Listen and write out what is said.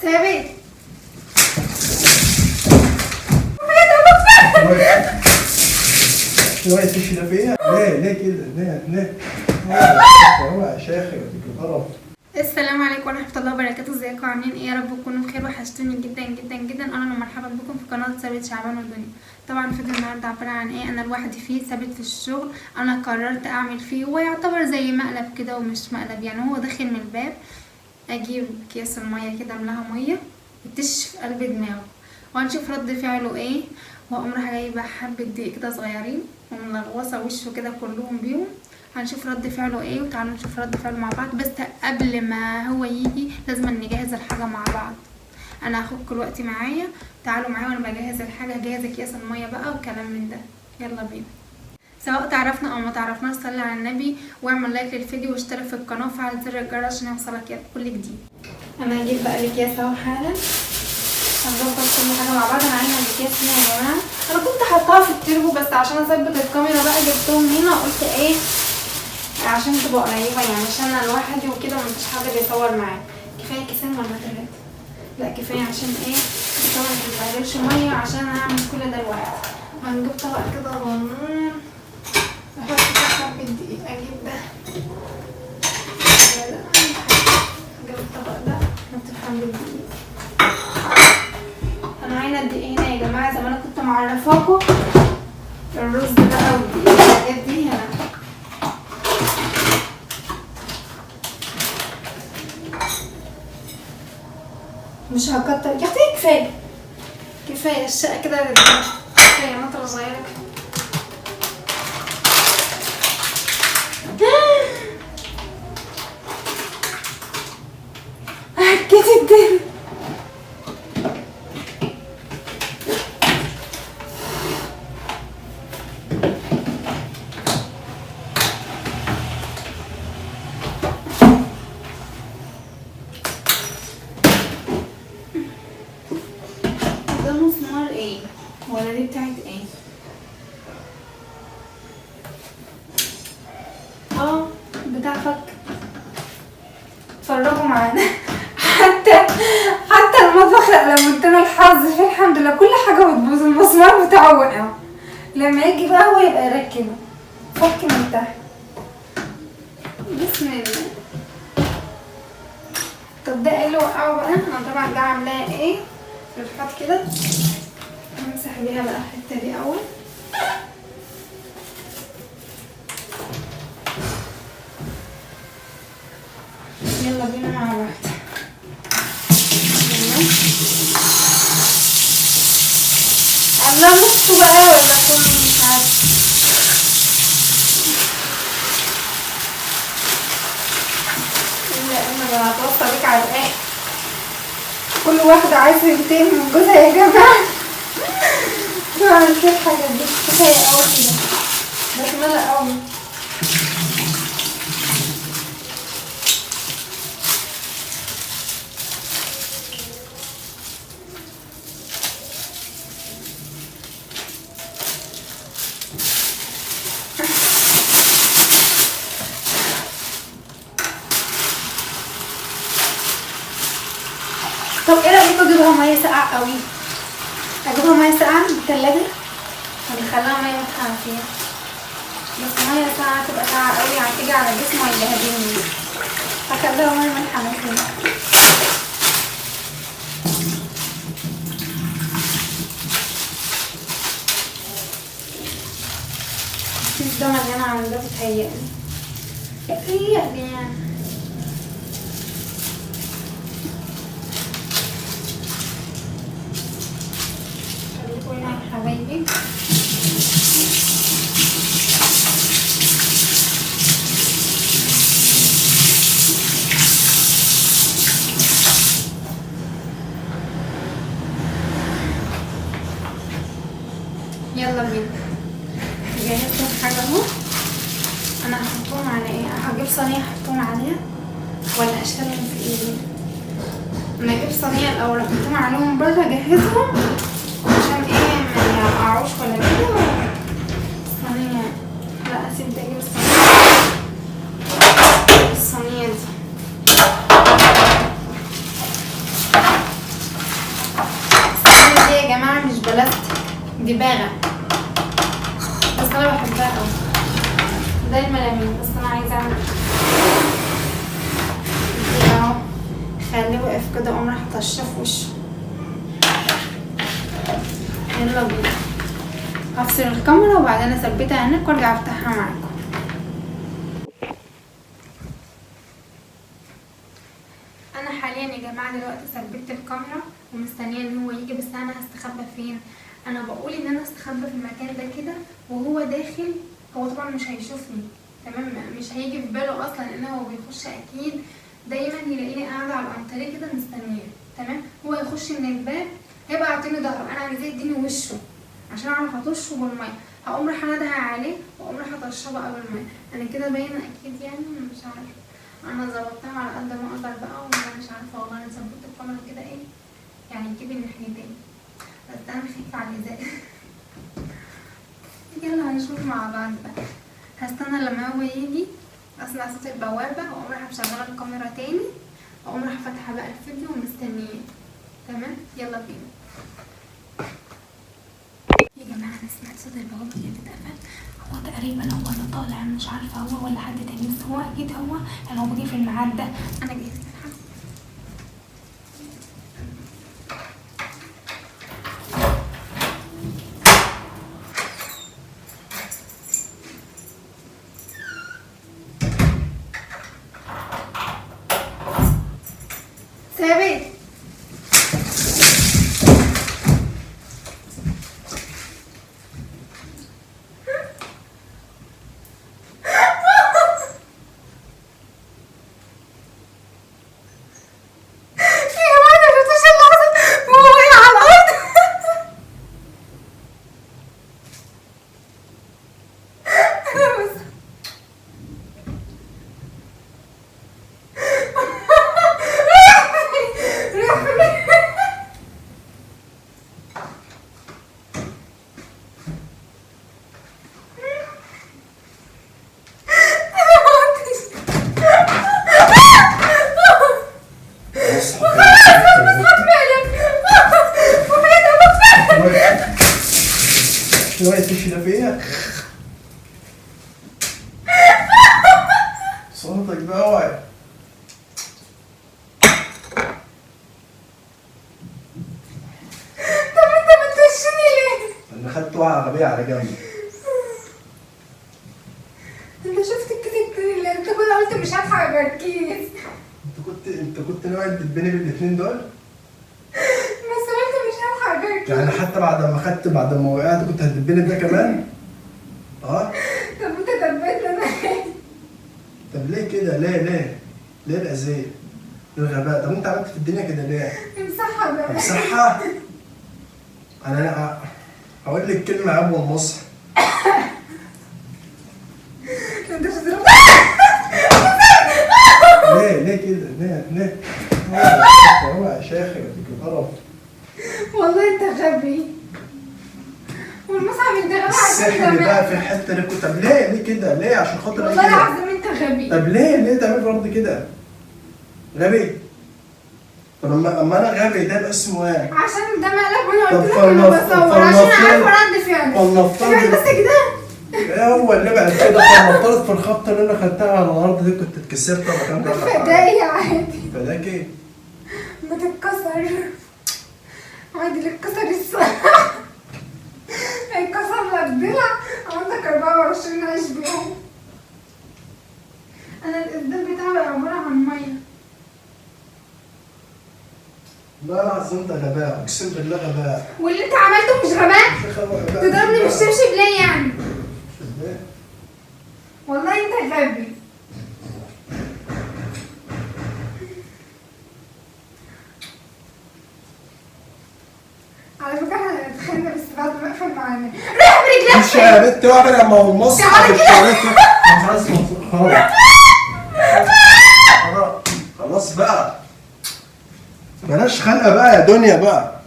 ثابت. شوية تشرب ايه؟ ليه ليه كده؟ ليه ليه؟ هو يا شيخ القرف. السلام عليكم ورحمة الله وبركاته. ازيكم عاملين ايه؟ يا رب تكونوا بخير. وحشتوني جدا جدا جدا. اهلا ومرحبا بكم في قناة ثابت شعبان والدنيا. طبعا فيديو النهارده عبارة عن ايه؟ انا لوحدي فيه، ثابت في الشغل. انا قررت اعمل فيه، هو يعتبر زي مقلب كده ومش مقلب، يعني هو داخل من الباب اجيب اكياس المية كده املاها مية وتش في قلب دماغه وهنشوف رد فعله ايه. واقوم رايحة جايبه حبه دقيق كده صغيرين وملغوصه وشه كده كلهم بيهم، هنشوف رد فعله ايه. وتعالوا نشوف رد فعله مع بعض. بس قبل ما هو يجي لازم نجهز الحاجة مع بعض. انا هاخدكم الوقت معايا، تعالوا معايا وانا بجهز الحاجة. هجهز اكياس المية بقى وكلام من ده. يلا بينا. سواء تعرفنا او ما تعرفناش، صلي على النبي واعمل like للفيديو واشترك في القناة وفعل زر الجرس عشان يوصلك كل جديد. انا هجيب بقى الاكياس اهو حالا، هنظبط كل حاجة مع بعض. انا عايزه الاكياس هنا يا جماعة، انا كنت حطاها في التربو بس عشان اثبت الكاميرا بقى جبتهم هنا، قلت ايه عشان تبقى قريبه يعني، عشان انا لوحدي وكده ومفيش حد بيصور معايا. كفاية كيسين ولا ثلاثة؟ لا كفاية، عشان ايه طبعا ما تتبهدلش مية، عشان اعمل كل ده لوحدي. هنجيب طبق كده صغنون احط فيه حبه دقيق، اجيب ده، لا لا اجيب الطبق ده احط فيه حبه دقيق. انا عاينه الدقيق هنا يا جماعة زي ما انا كنت معرفاكم الرز بقى والدقيق والحاجات دي هنا. مش هكتر يا اختي، كفاية كفاية الشقة كده، كفاية مطره صغيرة كفاية. عكيت الدنيا. ده مسمار ايه ولا دي بتاعت ايه؟ بتاع فك. اتفرجوا معانا. حتى المطبخ لما الحظ فيه الحمد لله كل حاجة بتبوظ، المسمار بتاعه وقع. لما يجي بقى هو يبقى يركبه فك من تحت. بسم الله. طب ده ايه اللي وقعه بقى؟ انا طبعا ده عاملاه ايه رفعت كده، همسح بيها بقى الحتة دي اول. يلا بينا مع بعض. عاملاه نصه بقى ولا كله مش عارفه. لا انا هتوصل بيك على الاخر. كل واحدة عايزة ينتقم من جوزها يا جماعة. بعمل كده الحاجات دي كفاية اوي كده، بسملة اوي. طب ايه رأيكم اجيبها مية ساقعة قوي؟ اجيبها مية ساقعة من التلاجة ولا اخليها مية متحمة فيها؟ بس مية ساقعة تبقى ساقعة قوي، هتيجي على جسمي وهيبهدلني. هخليها مية مالحة مثلا. الكيس ده مليان عن ده، بتهيألي بتهيألي يعني. حبايبي يلا بينا. جهزت الحاجة اهو. انا هحطهم على ايه؟ هجيب صينية احطهم عليها ولا اشيلهم في ايدي؟ انا هجيب صينية الاول احطهم عليهم بره، اجهزهم عشان ايه ما يقعوش ولا كده. الصينية لا اسيب ده، اجيب الصينية، الصينية دي. يا جماعة مش بلاستيك، دي باغه، بس انا بحبها قوي. ده الملامين، بس انا عايزه اعمل دي اهو، خليه واقف كده اقوم راح طشه في وشه. يلا بينا، هفصل الكاميرا وبعدين اثبتها هناك وارجع افتحها معاكم. انا حاليا يا جماعة دلوقتي ثبتت الكاميرا ومستنيه ان هو يجي، بس انا هستخبى فين؟ انا بقول ان انا استخبى في المكان ده كده وهو داخل، هو طبعا مش هيشوفني، تمام؟ مش هيجي في باله اصلا ان هو بيخش، اكيد دايما يلاقيني قاعدة على الانتريه كده مستنيه، تمام؟ هو يخش من الباب هيبقى عاطيني ظهره، انا عايزاه يديني وشه عشان اعرف اطشه بالمية. هقوم رايحة اندهى عليه واقوم رايحة اطشه بقى بالمية. انا كده باينة اكيد يعني، مش عارفه، انا ظبطتها على قد ما اقدر بقى، وانا مش عارفه والله انا ظبطت الكاميرا كده ايه يعني تجيب الناحيتين، بس انا خايفة على الازاز. يلا هنشوف مع بعض بقى. هستنى لما هو يجي، اسمع صوت البوابة واقوم رايحة مشغله الكاميرا تاني، واقوم رايحة فاتحة بقى الفيديو ومستنياه، تمام؟ يلا بينا يا جماعة. انا سمعت صوت البوابة اللي بتتقفل، هو تقريبا هو اللي طالع، مش عارفه هو ولا حد تاني، بس هو اكيد هو، لان هو بيجي في الميعاد ده. انا جاية. ثابت، يا جماعة ما شفتوش اللحظة وهو واقع على الأرض؟ أنا بس ده فيا صوتك بقى اوعي. طب انت بتوشني ليه؟ انا خدت وقعه غبية على جنب. انت شفت الكيس التاني اللي انت كنت قلت مش هضحك غير كيس. انت كنت ناوي تدبني بالاثنين دول؟ بس قلت مش هضحك غير كيس. يعني حتى بعد ما وقعت كنت هتدبني بده كمان؟ اه. طب انت دبيت انا. طب ليه كده؟ ليه ليه؟ ليه الأذية؟ ليه الغباء؟ طب انت عملت في الدنيا كده ليه؟ امسحها بقى. امسحها؟ انا هقول لك كلمة يا ابو النصر. انت مش هتضرب. ليه ليه كده؟ ليه ليه؟ هو يا شيخ القرف. والله انت غبي. والمصعب انت غبي السحر بقى في الحتة اللي كنت. طب ليه ليه كده؟ ليه عشان خاطر ايه؟ والله العظيم انت غبي. طب ليه ليه تعمل برضه كده؟ غبي. طب اما انا غبي ده يبقى اسمه ايه؟ عشان ده مقلب وانا قلت لك انا بصور عشان عارفه رد فعلك. فلنفترض بس كده. ايه هو اللي بعد كده؟ فلنفترض في الخبطه اللي انا خدتها على الارض دي كنت اتكسرت ولا كان ده؟ فدايا عادي. فداك ايه؟ بتتكسر عادي، اللي اتكسر الصراحة هيتكسر لك ضلع عندك 24 عيش بيهم. انا الاسدال بتاعي بقى عبارة عن مية. لا العظيم ده غباء، اقسم بالله غباء. واللي انت عملته مش غباء؟ تضربني بالشبشب ليه يعني؟ والله انت غبي. على فكرة احنا هنتخانق بس بعد ما اقفل معانا. روح برجلك. مش يا بنت واعمل لما هو النص. تعالى كده. خلاص خلاص بقى، بلاش خنقه بقى يا دنيا بقى.